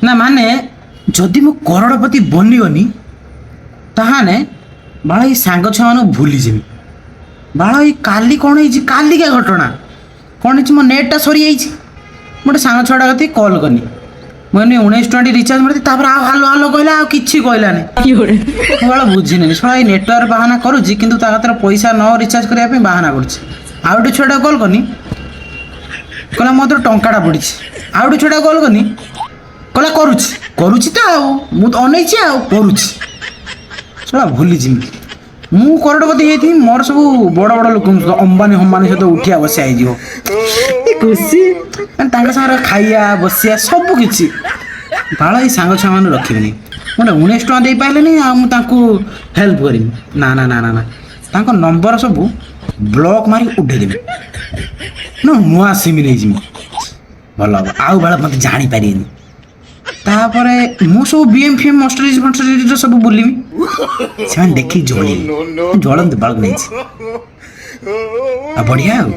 ନା ମାନେ ଯଦି ମୁଁ କରୋଡ଼ପତି ବନିଗନି, ତାହାନେ ବାଳ ଏଇ ସାଙ୍ଗ ଛୁଆମାନଙ୍କୁ ଭୁଲିଯିବି। ବାଳ ଏଇ କାଲି କ'ଣ ହେଇଛି, କାଲିକା ଘଟଣା କ'ଣ ହେଇଛି, ମୋ ନେଟ୍ଟା ସରିଯାଇଛି। ମୁଁ ଗୋଟେ ସାଙ୍ଗ ଛୁଆଟା କତିକି କଲ୍ କଲି। ମୁଁ କହିଲି, 19 ଟଙ୍କା ରିଚାର୍ଜ ମାରିଛି। ତାପରେ ଆଉ ହାଲୋ ହାଲୋ କହିଲା, ଆଉ କିଛି କହିଲାନି। ମୁଁ ବାଳ ବୁଝିନେନି, ଶୁଣ, ଏଇ ନେଟୱାର୍କ ବାହାନା କରୁଛି, କିନ୍ତୁ ତା କତିରେ ପଇସା ନ ରିଚାର୍ଜ କରିବା ପାଇଁ ବାହାନା କରୁଛି। ଆଉ ଗୋଟେ ଛୁଆଟା କଲ୍ କନି, କହିଲା ମୋ ତୋର ଟଙ୍କାଟା ପଡ଼ିଛି। ଆଉ ଗୋଟେ ଛୁଆଟା କଲ୍ କନି, କହିଲା କରୁଛି କରୁଛି ତ, ଆଉ ମୁଁ ତ ଅନେଇଛି, ଆଉ କରୁଛି। ଶୁଣ, ଭୁଲିଯିବି। ମୁଁ କରୋଡ଼ପତି ହେଇଥିବି, ମୋର ସବୁ ବଡ଼ ବଡ଼ ଲୋକଙ୍କ ସହିତ, ଅମ୍ବାନୀ ହମ୍ବାନୀ ସହିତ ଉଠିଆ ବସିଆ ହେଇଯିବ। ଏ ଖୁସି, ମାନେ ତାଙ୍କ ସାଙ୍ଗରେ ଖାଇବା ବସିବା ସବୁ କିଛି। ବାଳ ଏଇ ସାଙ୍ଗ ଛୁଆମାନଙ୍କୁ ରଖିବିନି। ମୁଁ ଗୋଟେ 19 ଟଙ୍କା ଦେଇପାରିଲିନି, ଆଉ ମୁଁ ତାଙ୍କୁ ହେଲ୍ପ କରିବି? ନା ନା ନା ନା ନା, ତାଙ୍କ ନମ୍ବର ସବୁ ବ୍ଲକ୍ ମାରି ଉଠେଇଦେବି ନା ନୂଆ ସିମ୍ ନେଇଯିବି, ଭଲ ହବ। ଆଉ ବାଳ ମୋତେ ଜାଣିପାରିବେନି। ତାପରେ ମୁଁ ସବୁ ବି ଏମ୍ ଫିଏମ୍, ମର୍ସିଡିଜ୍ ଫର୍ସିଡିଜ୍ ସବୁ ବୁଲିବି, ସେମାନେ ଦେଖିକି ଜଳିବେ। ଜଳନ୍ତୁ, ବାଳକୁ ନେଇଛି ଆଉ ବଢ଼ିଆ ଆଉ।